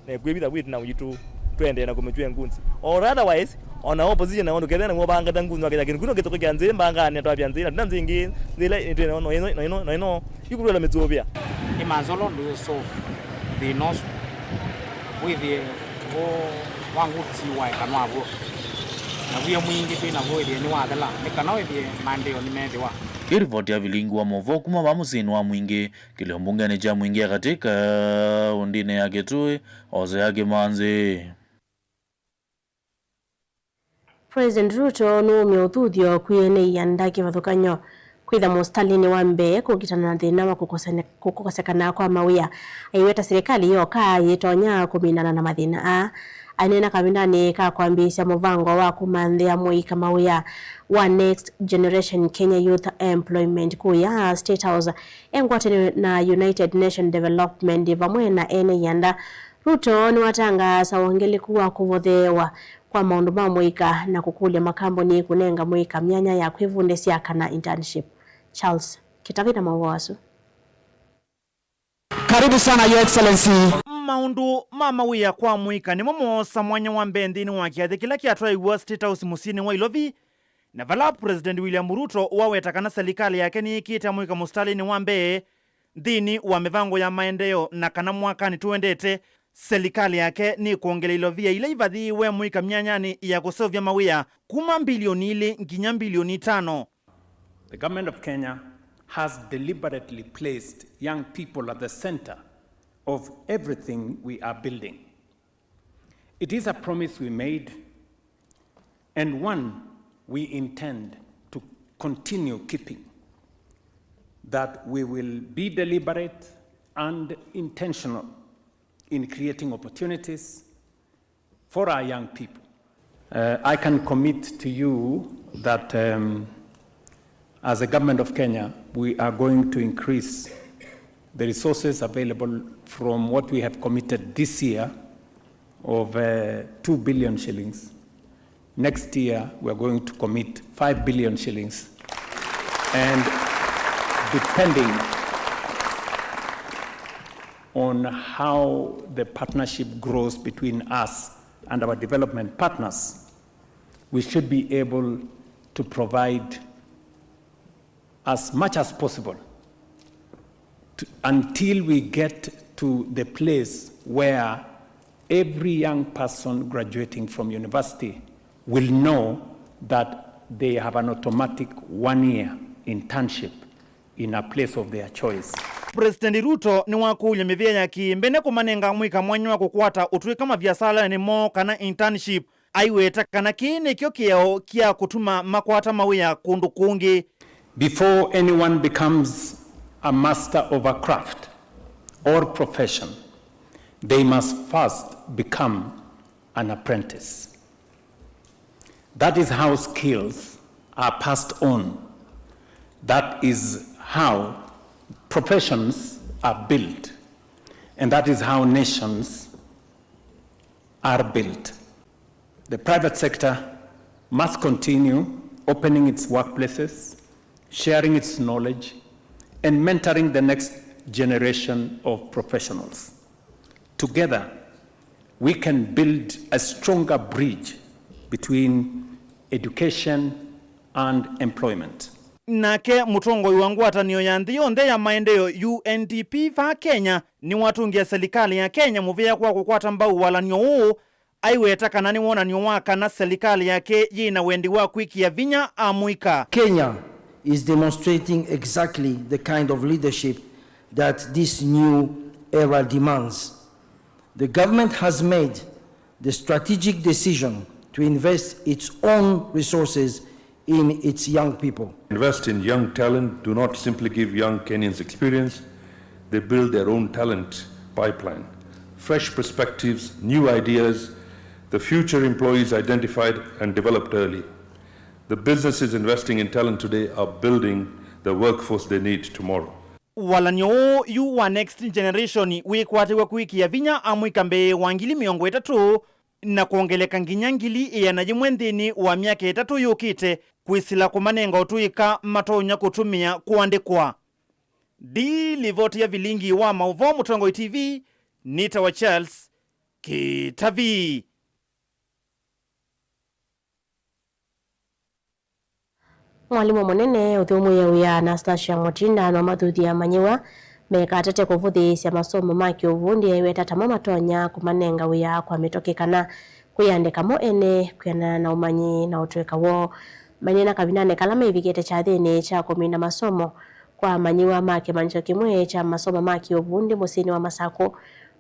Na ĩkwĩvitha wit na witũ, tũendee na kũmĩtwĩa ngunzi. Or otherwise, ona opposition na ũndũ kethĩa nĩw'o vangata ngunzi, wakethĩa kĩndũ kĩu nokĩte kwĩkĩa nzĩ mbanganĩ, twavya nzĩ, na tuna nzĩ ingĩ, nzĩ ila nĩ twĩ nayo, no ĩno, no ĩno, no ĩno, yu kũtwela mĩtũvĩa. Nĩ manzolo ndũĩ solve thĩna ũsu. Wĩthĩe woo wa ngũti waeka nwaw'o. Na wia mwingĩ twĩ naw'o wĩthĩe nĩwathela, nĩ kana wĩthĩe maendeeo nĩmethĩwa. Ĩ rivoti ya vilingi wa maũvoo kuma vaa mũsyĩnĩ wa Mwingĩ, kĩlio mbungenĩ kya Mwingĩ ya katĩ kaũndĩnĩ ya Kitui, Hosea Kimanzi. President Ruto nũumya ũthuthyo kwĩ ene ianda kĩvathũkany'o kwĩtha mũsitalĩnĩ wa mbee kũkitana na thĩna wa kũkosene-, kũkosekana kwa mawĩa. Aiweta silikalĩ yoka yĩtonya kũminana na mathĩna aa. Aineena kavindanĩ ka kwambĩĩsya mũvango wa kũmanthĩa mũika mawĩa wa Next Generation Kenya Youth Employment kũya State House, e ngwatanĩo na United Nation Development vamwe na ene ianda, Ruto nĩwatangaasa wongeleku wa kũvotheewa kwa maũndũ ma mũika na kũkũlya makambuni kũnenga mũika myanya ya kwĩvundĩsya kana internship. Charles Kĩtavi na maũvoo asu. Karibu sana, Your Excellency. Maũndũ ma mawĩa kwa mũika nĩmo moosa mwanya wa mbee nthĩnĩ wa kĩathĩ kĩla kĩatwaĩiwe State House mũsyĩnĩ wa Ilovi, na vala President William Ruto waweta kana silikalĩ yake nĩyĩkĩte amũika mũsitalĩnĩ wa mbee nthĩnĩ wa mĩvango ya maendeeo, na kana mwakanĩ tũendete, silikalĩ yake nĩkwongela ilovia ila ivathĩĩwe mũika myanyanĩ ya kũseũvya mawĩa kuma mbilioni ilĩ nginya mbilioni itano. The government of Kenya has deliberately placed young people at the center of everything we are building. It is a promise we made and one we intend to continue keeping, that we will be deliberate and intentional in creating opportunities for our young people. Uh, I can commit to you that, um, as a government of Kenya, we are going to increase the resources available from what we have committed this year of, uh, two billion shillings. Next year, we are going to commit five billion shillings. And depending on how the partnership grows between us and our development partners, we should be able to provide as much as possible to, until we get to the place where every young person graduating from university will know that they have an automatic one-year internship in a place of their choice. President Ruto nĩwakũlya mĩvĩa ya kĩmbene kũmanenga mũika mwanya wa kũkwata ũtw'ĩka maviasalanĩ moo kana internship. Aiweta kana kĩĩ nĩkyo kĩao kya kũtuma makwata mawĩa kũndũ kũngĩ. Before anyone becomes a master of a craft or profession, they must first become an apprentice. That is how skills are passed on. That is how professions are built. And that is how nations are built. The private sector must continue opening its workplaces, sharing its knowledge, and mentoring the next generation of professionals. Together, we can build a stronger bridge between education and employment. Nake mũtongoi wa ngwatanĩo ya nthĩ yonthe ya maendeeo, U N D P, vaa Kenya, nĩwatũngĩe silikalĩ ya Kenya mũvea kwa kũkwata mbau walany'o ũũ, aiweta kana nĩ wonany'o wa kana silikalĩ yake yĩ na wendi wa kwĩkĩa vinya amũika. Kenya is demonstrating exactly the kind of leadership that this new era demands. The government has made the strategic decision to invest its own resources in its young people. Invest in young talent. Do not simply give young Kenyans experience, they build their own talent pipeline. Fresh perspectives, new ideas, the future employees identified and developed early. The businesses investing in talent today are building the workforce they need tomorrow. Walany'o ũũ yu wa Next Generation wĩkwatĩw'a kwĩkĩa vinya amũika mbee wa ngili mĩongo ĩtatũ na kwongeleka nginya ngili ĩana yĩmwe nthĩnĩ wa myaka ĩtatũ yũkĩte, kwĩsĩla kũmanenga ũtũĩka matonya kũtũmĩa kũandĩkwa. Ndi livoti ya vilingi wa maũvoo Mũtongoi T V, nĩtawa Charles Kĩtavi. Mwalimũ mũnene ũthũmũĩe wĩa Anastasia Mutinda nĩwamathuthya amanyĩw'a mekatate kũvũthĩĩsya masomo ma kĩũvundi aiweta tamo matonya kũmanenga wĩa kwa mĩtũkĩ kana kwĩyandĩka mo ene kwĩanana na ũmanyi na ũtũĩka woo. Maineena kavindanĩ kala mevikĩte kyathĩnĩ kya kũmina masomo kwa amanyĩw'a ma kĩmanyĩsyo kĩmwe kya masomo ma kĩũvundi mũsyĩnĩ wa Masakũ,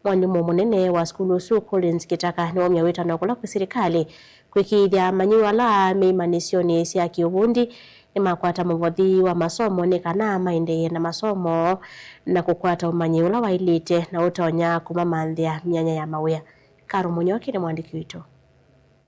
mwalimũ mũnene wa sukulu ũsu Collins Kĩtaka nĩwaumya wĩtano kũla kwĩ silikalĩ kwĩkĩĩthya amanyĩw'a ala me imanyĩsyonĩ sya kĩũvundi nĩmakwata mũvothi wa masomo nĩ kana maendeeye na masomo na kũkwata ũmanyi ũla waĩlĩte na ũtonya kũmamanthĩa myanya ya mawĩa. Karo Mũnyoki nĩ mwandĩki witũ.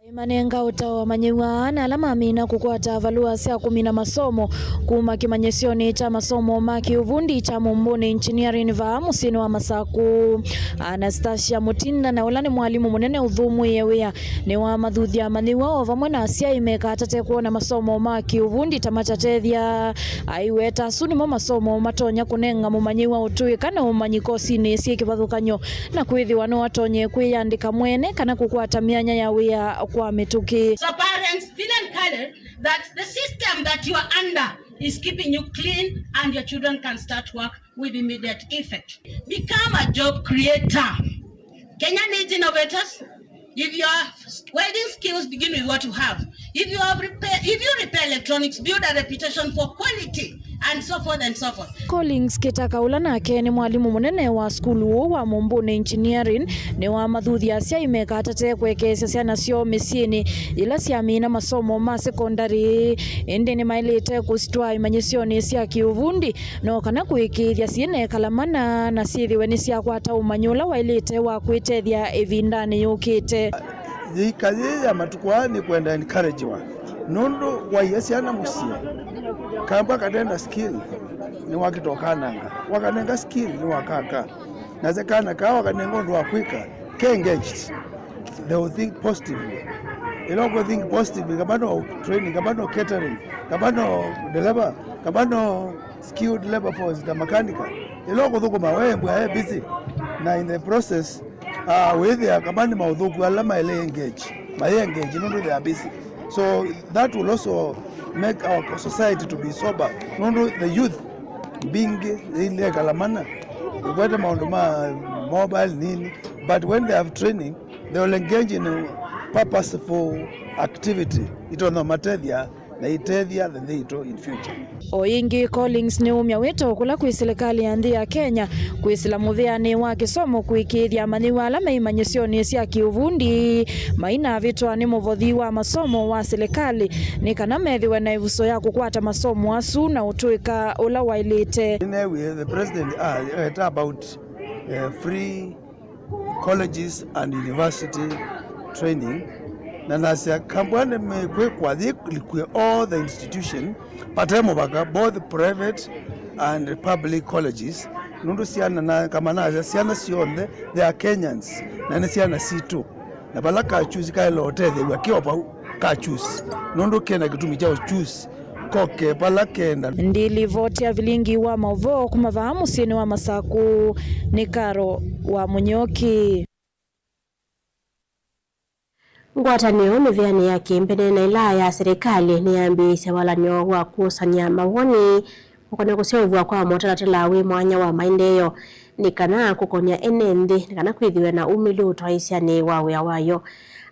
Aimanenga ũtao amanyĩw'a aa na ala mamina kũkwata valũa sya kũmina masomo kuma kĩmanyĩsyonĩ kya masomo ma kĩũvundi kya Mumbuni Engineering vaa mũsyĩnĩ wa Masakũ. Anastasia Mutinda, na ũla nĩ mwalimũ mũnene ũthũmũĩe wĩa, nĩwamathuthya amanyĩw'a o vamwe na asyai mekatate kwona masomo ma kĩũvundi ta matatethya. Aiweta asu nĩmo masomo matonya kũnenga mũmanyĩw'a ũtũĩka na ũmanyi kosinĩ syĩ kĩvathũkany'o, na kwĩthĩwa no atonye kwĩyandĩka mwene kana kũkwata myanya ya wĩa kwa mĩtũkĩ. So parents, feel encouraged that the system that you are under is keeping you clean and your children can start work with immediate effect. Become a job creator. Kenya needs innovators. If you have welding skills, begin with what you have. If you have repair, if you repair electronics, build a reputation for quality and so forth and so forth. Collins Kĩtaka, ũla nake nĩ mwalimũ mũnene wa sukulu ũũ wa Mumbuni Engineering, nĩwamathuthya asyai mekatate kwekeesya syana syoo mĩsyĩnĩ yĩla syamina masomo ma sekondalĩ, ĩndĩ nĩmaĩlĩte kũsitwaa imanyĩsyonĩ sya kĩũvundi no kana kũĩkĩĩthya syĩnekala mana na syĩthĩwe nĩsyakwata ũmanyi ũla waĩlĩte wa kwĩtethya ĩvindanĩ yũkĩte. Yĩika yĩĩ ya matukũ aa nĩkwenda encouragewa, nũndũ waia syana mũsyĩ, kambwa katena skill nĩwakĩta ũkananga, wakanenga skill nĩwakaka, nasya kana kaa wakanenga ũndũ wa kwĩka ke engaged, they will think positively. Ĩla ũkũ think positively, kamba no training, kamba no catering, kamba no dereva, kamba no skilled labor force ta mechanical. Ĩla ũkũthũkũma we mbwa e busy, na in the process, uh, wĩthĩa kamba nĩ maũthũku ala maĩle engage, mayĩ engage nũndũ they are busy. So that will also make our society to be sober, nũndũ the youth mbingĩ yĩilekala mana ĩkwete maũndũ ma mobile nini, but when they have training, they will engage in purposeful activity itonya matethya na itethya the nthĩ itũ in future. O ĩngĩ, Collins nĩumya wĩto kũla kwĩ silikalĩ ya nthĩ ya Kenya kwĩsĩla mũvĩanĩ wa kĩsomo kũĩkĩĩthya amanyĩw'a ala me imanyĩsyonĩ sya kĩũvundi mainavĩtwa nĩ mũvothi wa masomo wa silikalĩ nĩ kana methĩwe na ĩvuso ya kũkwata masomo asu na ũtũĩka ũla waĩlĩte. Nĩneewie the president a, eta about, eh, free colleges and university training, na nasya kambwa nĩmekwĩkwa yĩlikwe all the institution vate mũvaka, both private and public colleges, nũndũ syana na, kama nasya, syana syonthe they are Kenyans na nĩ syana sitũ. Na vala ka chusi kaĩle ũtethew'a kĩ o vau ka chusi, nũndũ kena kĩtumi kya chusi koke vala kenda. Ndilivoti ya vilingi wa maũvoo kuma vaa mũsyĩnĩ wa Masaku nĩ Karo wa Mũnyoki. Ngwatanĩo mĩvĩanĩ ya kĩmbene na ĩla ya silikalĩ nĩyambĩĩsye walany'o wa kũsany'a mawoni kũkonĩa kũseũvw'a kwa mũtalatala wĩ mwanya wa maendeeo nĩ kana kũkonĩa ene nthĩ nĩ kana kwĩthĩwe na umĩlu ũtwaĩĩsyanĩ wa wĩa wayo.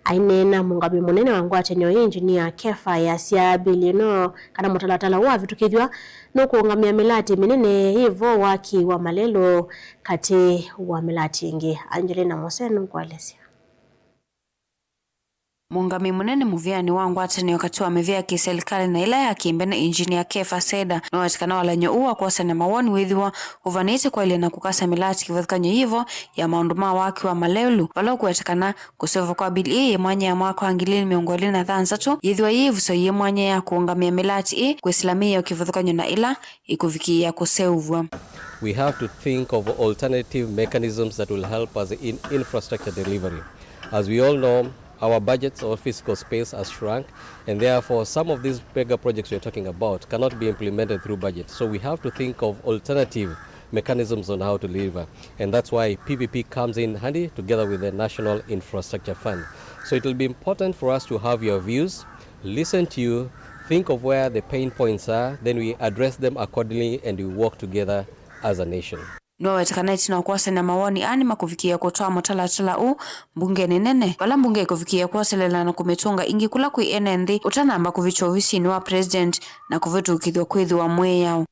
Aineena mũũngamĩi mũnene wa ngwatanĩo ĩĩ, Engineer Kefa, easya mbĩli ĩno kana mũtalatala ũũ wavĩtũkĩthw'a nũkũũngamĩa mĩlatĩ mĩnene yĩ vo waki wa malelũ katĩ wa mĩlatĩ ĩngĩ. Angelina Mose nũkũelesya. Mũũngamĩi mũnene mũvĩanĩ wa ngwatanĩo katĩ wa mĩvĩa ya kĩsilikalĩ na ĩla ya kĩmbene, Engineer Kefa Seda, nĩwaweta kana walany'o ũũ wa kwosany'a mawoni wĩthĩwa ũvanĩte kwaĩlya na kũkasya mĩlatĩ kĩvathũkany'o yĩ vo ya maũndũ ma waki wa malelũ, vala ũkũweta kana kũseũvw'a kwa mbili ĩĩ yĩ mwanya ya mwaka wa ngili ilĩ mĩongo ĩlĩ na thanthatũ yĩthĩwa yĩ ĩvuso yĩ mwanya ya kũũngamĩa mĩlatĩ ĩĩ kwĩsĩla mĩao kĩvathũkany'o na ĩla ĩkũvikĩĩa kũseũvw'a. We have to think of alternative mechanisms that will help us in infrastructure delivery. As we all know, our budgets or fiscal space has shrunk, and therefore some of these mega projects we are talking about cannot be implemented through budget. So we have to think of alternative mechanisms on how to deliver. And that's why P P P comes in handy together with the National Infrastructure Fund. So it will be important for us to have your views, listen to you, think of where the pain points are, then we address them accordingly and we work together as a nation. Nĩwaweta kana ĩtina wa kwosany'a mawoni aa nĩmakũvikĩĩa kũtwaa mũtalatala ũũ mbungenĩ nene, vala mbunge ĩkũvikĩĩa kwoselela na kũmĩtũnga ĩngĩ kũla kwĩ ene nthĩ ũtanamba kũvikya ovisinĩ wa President na kũvĩtũkĩthw'a kwĩthĩwa mwĩao.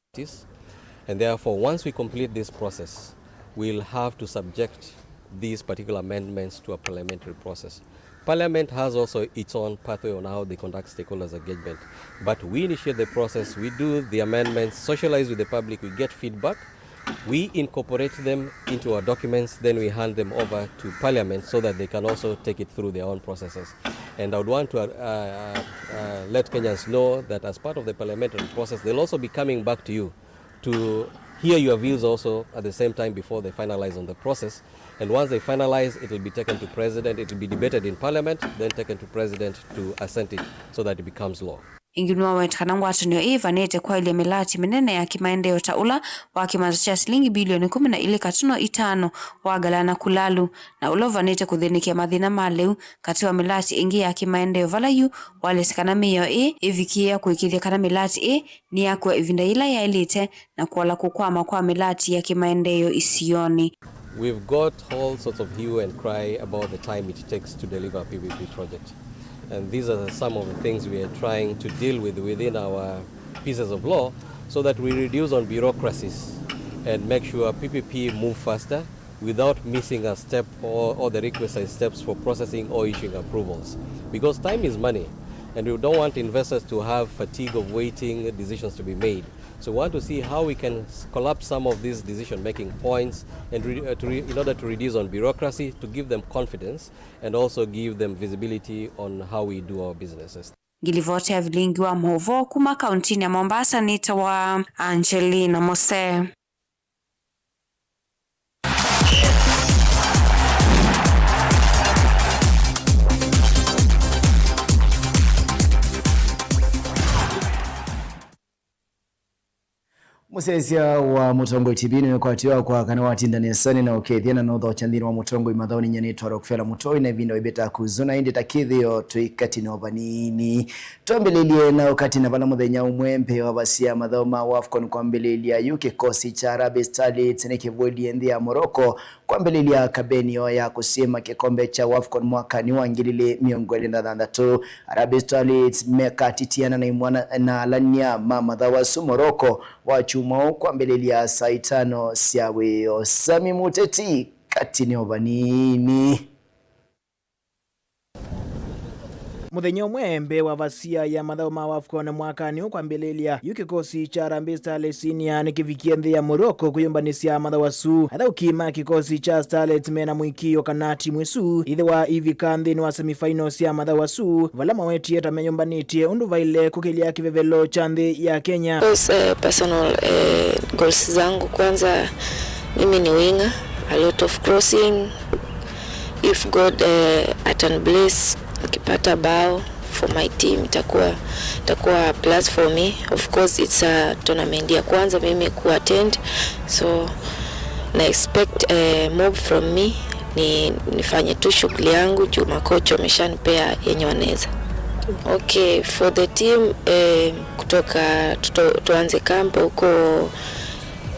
And therefore, once we complete this process, we'll have to subject these particular amendments to a parliamentary process. Parliament has also its own pathway on how they conduct stakeholders engagement. But we initiate the process, we do the amendments, socialize with the public, we get feedback, we incorporate them into our documents, then we hand them over to Parliament so that they can also take it through their own processes. And I would want to uh, uh, uh, let Kenyans know that as part of the parliamentary process, they'll also be coming back to you to hear your views also at the same time before they finalize on the process. And once they finalize, it will be taken to President, it will be debated in Parliament, then taken to President to assent it so that it becomes law. Ĩngĩ nĩwaweta kana ngwatanĩo ĩĩ ĩvanĩte kwaĩlya mĩlatĩ mĩnene ya kĩmaendeeo ta ũla wa kĩmanza kya silingi bilioni kũmi na ilĩ katuno itano wa Galana Kulalu, na ũla ũvanĩte kũthĩnĩkĩa mathĩna ma lĩu katĩ wa mĩlatĩ ĩngĩ ya kĩmaendeeo, vala yu waelesya kana mĩao ĩĩ ĩvikĩĩa kũĩkĩĩthya kana mĩlatĩ ĩĩ nĩyakw'a ĩvinda yĩla yaĩlĩte na kũola kũkwama kwa mĩlatĩ ya kĩmaendeeo isionĩ. We've got all sorts of hue and cry about the time it takes to deliver a P P P project. And these are some of the things we are trying to deal with within our pieces of law so that we reduce on bureaucracies and make sure P P P move faster without missing a step or, or the requisite steps for processing or issuing approvals. Because time is money, and we don't want investors to have fatigue of waiting decisions to be made. So we want to see how we can s- collapse some of these decision-making points and re- uh, to re- in order to reduce on bureaucracy, to give them confidence, and also give them visibility on how we do our businesses. Ngilivoti ya vilingi wa maũvoo kuma kauntinĩ ya Mombasa nĩtawa Angelina Mose. Mũsyaĩĩsya wa Mũtongoi T V nĩwĩkwatyo wakwa kana watinda nesa nĩ na ũkethya na nũthokya nthĩnĩ wa Mũtongoi mathaũnĩ. Nyie nĩtwa Rockefeller Mũtoi, na ĩvinda ĩvĩta kũzũ na ĩndĩ ta kĩthĩo twĩkatinĩ o vanini. Twambĩlĩlye na ũkati na vala mũthenya ũmwe mbee wa vasia mathaũ ma WAFCON kwambĩlĩlya yu kĩkosi kya Harambee Starlets nĩkĩvũĩlye nthĩ ya Morocco kwambĩlĩlya kambeni yoo ya kũsĩma kĩkombe kya WAFCON mwakanĩ wa ngili ilĩ mĩongo ĩlĩ na thanthatũ. Harambee Starlets mekatitiana na imwana na alany'a ma mathaũ asu Morocco wakyumwa ũũ kwambĩlĩlya saa itano sya wĩoo. Sami Mũteti katinĩ o vanini. Mũthenya ũmwe mbee wa vasia ya mathaũ ma WAFCON mwakanĩ ũũ kwambĩlĩlya, yu kĩkosi kya Harambee Starlets Senior nĩkĩvikie nthĩ ya Morocco kwĩyũmbanĩsya mathaũ asu. Athaũki ma kĩkosi kya Starlets mena mũĩkĩĩo kana timu ĩsu ĩthĩwa ivika nthĩnĩ wa semifinals sya mathaũ asu, vala mawetie ta meyũmbanĩtye ũndũ vaĩle kũkĩlya kĩvevelo kya nthĩ ya Kenya. Those, eh, personal, eh, goals zangu, kwanza mimi ni winger, a lot of crossing, If God, eh, atan bless, nikipata bao for my team, itakuwa, itakuwa plus for me. Of course, it's a tournament ya kwanza mimi kuattend, so na expect, eh, more from me. Ni, nifanye tu shughuli yangu juu makocha wameshanipea yenye wanaweza. Okay, for the team, eh, kutoka tuto, tuanze kampo huko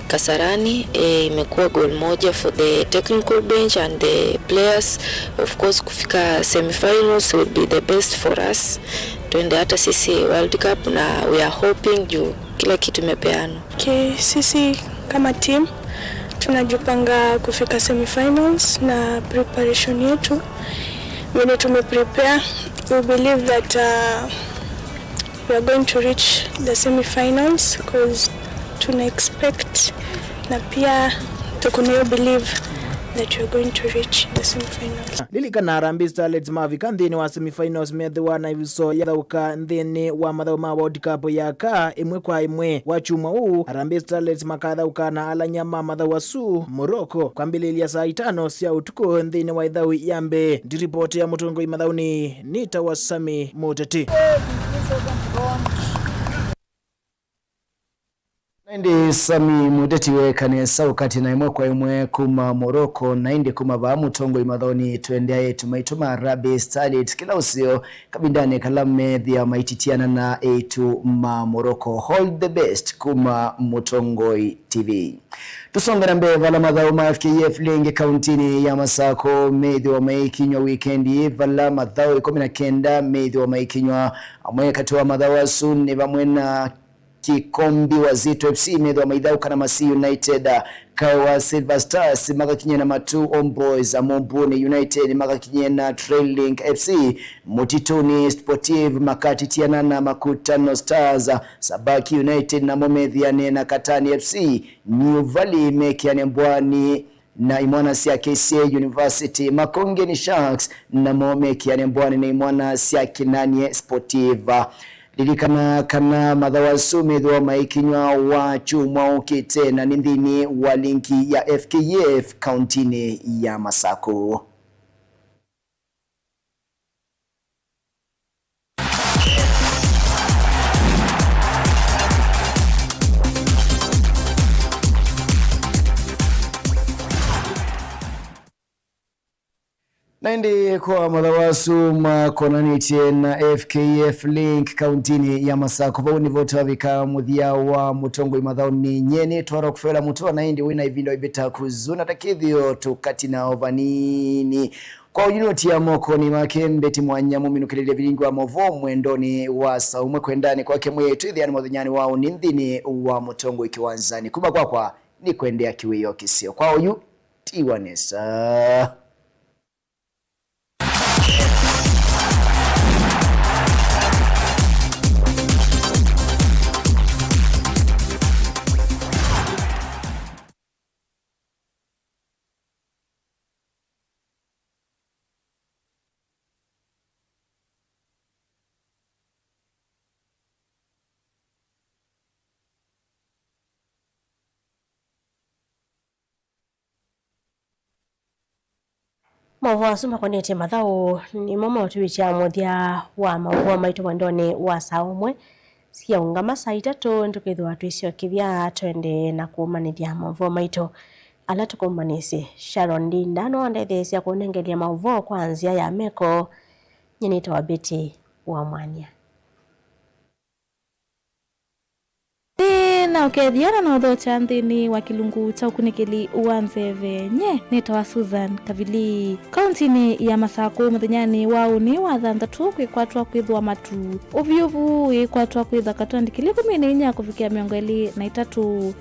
Kasarani, eh, imekuwa goal moja for the technical bench and the players. Of course, kufika semifinals would be the best for us. Tuende hata sisi World Cup, na we are hoping juu kila kitu imepeanwa. Okay, sisi kama team tunajipanga kufika semifinals, na preparation yetu vile tumeprepare, we believe that, uh, we are going to reach the semifinals 'cause tuna expect, na pia tuko na hiyo believe that we are going to reach the semifinals. Lilikana, Harambee Starlets mavika nthĩnĩ wa semifinals methĩwa na ĩvuso ya kũthaũka nthĩnĩ wa mathaũ ma World Cup ya kaa ĩmwe kwa ĩmwe. Wakyumwa ũũ, Harambee Starlets makathaũka na alany'a ma mathaũ asu, Morocco, kwambĩlĩlya saa itano sya ũtukũ nthĩnĩ wa ĩthaũ ya mbee. Ndiripoti ya mũtongoi mathaũnĩ nĩ ta wa Sami Mũteti. Na ĩndĩ Sami Mũteti weeka nesa ũkati na ĩmwe kwa ĩmwe kuma Morocco, na ĩndĩ kuma vaa mũtongoi mathaũnĩ, twendeae ĩtu maitũ ma Harambee Starlets kĩla ũseo kavindanĩ kala methĩa maititiana na ĩtu ma Morocco. All the best kuma Mũtongoi T V. Tũsonge na mbee, vala mathaũ ma F K F League kauntinĩ ya Masakũ methĩwa maikinywa wikendi ĩĩ, vala mathaũ ĩkũmi na kenda methĩwa maikinywa. Amwe katĩ wa mathaũ asu nĩ vamwe na Kĩkombi Wazito F C methĩwa maithaũka na Masii United, Kaewa Silver Stars makakinyia na Matu Homeboys, Mombuni United makakinyia na Trail Link F C, Mũtitũnĩ Sportive makatitiana na Makutano Stars, Sabaki United namo methĩane na Katani F C, New Valley mekĩane mbwani na imwana sya K C A University, Makongeni Sharks namo mekĩane mbwani na imwana sya Kinanie Sportive. Lilikana kana mathaũ asu methĩwa maikinywa Wakyumwa ũkĩte, na nĩ nthĩnĩ wa lingi ya F K F kauntinĩ ya Masakũ. Na ĩndĩ kwa mathaũ asu makonanĩtye na F K F Link kauntinĩ ya Masakũ, vau nĩvo twavika mũthya wa mũtongoi mathaũnĩ. Nyie nĩtwa Rockefeller Mutua, na ĩndĩ wĩna ĩvinda ĩvĩta kũzuna ta kĩthĩo tũkatina o vanini. Kwa oyu nũtia mokonĩ make mbeti mwanya mũminũkĩlĩlye vilingi wa maũvoo mwendonĩ wa saa ũmwe kwendanĩ kwake mwĩĩ twĩthĩane mũthenyanĩ wa ũnĩ nthĩnĩ wa mũtongoi kĩwanzanĩ. Kuma kwakwa nĩ kwendea kĩwĩoo kĩseo. Kwa oyu, tiwa nesa. Maũvoo asu makonetye mathaũ nĩmo maũtwĩtya mũthya wa maũvoo maitũ mwendonĩ wa saa ũmwe. Syaũngama saa itatũ, nĩtũkĩthĩwa twĩsyokethya tũendee na kũũmanĩthya maũvoo maitũ ala tũkũmanĩsye. Sharon Ndinda nĩwandetheesya kũnengelya maũvoo kwa nzĩa ya meko. Nyie nĩtawa Betty wa Mwania. Nĩ na ũkethĩa na na ũthokya nthĩnĩ wa kĩlungu kya ũkunĩkĩli wa nzeve. Nyie nĩtawa Susan Kavili. Kauntinĩ ya Masakũ mũthenyanĩ wa ũnĩ wa thanthatũ kwĩkwatwa kwĩthwa matu. Ũvyũvu wĩkwatwa kwĩtha katwandi kĩlĩ ĩkũmi na inya kũvikĩa mĩongo ĩlĩ na itatũ.